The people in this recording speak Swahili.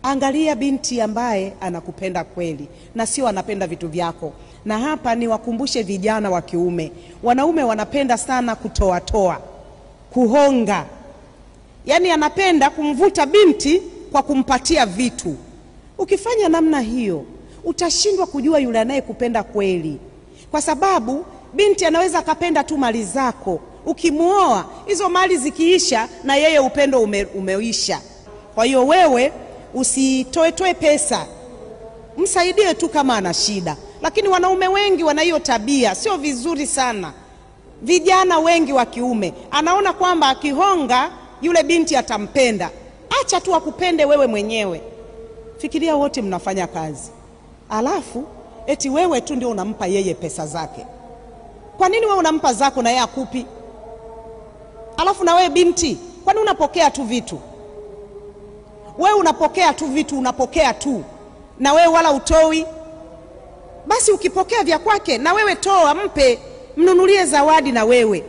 Angalia binti ambaye anakupenda kweli na sio anapenda vitu vyako. Na hapa niwakumbushe vijana wa kiume, wanaume wanapenda sana kutoatoa, kuhonga. Yaani anapenda kumvuta binti kwa kumpatia vitu. Ukifanya namna hiyo utashindwa kujua yule anayekupenda kweli, kwa sababu binti anaweza akapenda tu mali zako. Ukimuoa hizo mali zikiisha, na yeye upendo umeisha. Kwa hiyo wewe usitoetoe pesa, msaidie tu kama ana shida. Lakini wanaume wengi wana hiyo tabia, sio vizuri sana. Vijana wengi wa kiume anaona kwamba akihonga yule binti atampenda. Acha tu akupende wewe mwenyewe. Fikiria wote mnafanya kazi, alafu eti wewe tu ndio unampa yeye pesa zake. Kwa nini wewe unampa zako na yeye akupi? Alafu na wewe binti, kwani unapokea tu vitu? Wewe unapokea tu vitu, unapokea tu, na wewe wala utoi. Basi ukipokea vya kwake na wewe toa, mpe, mnunulie zawadi na wewe.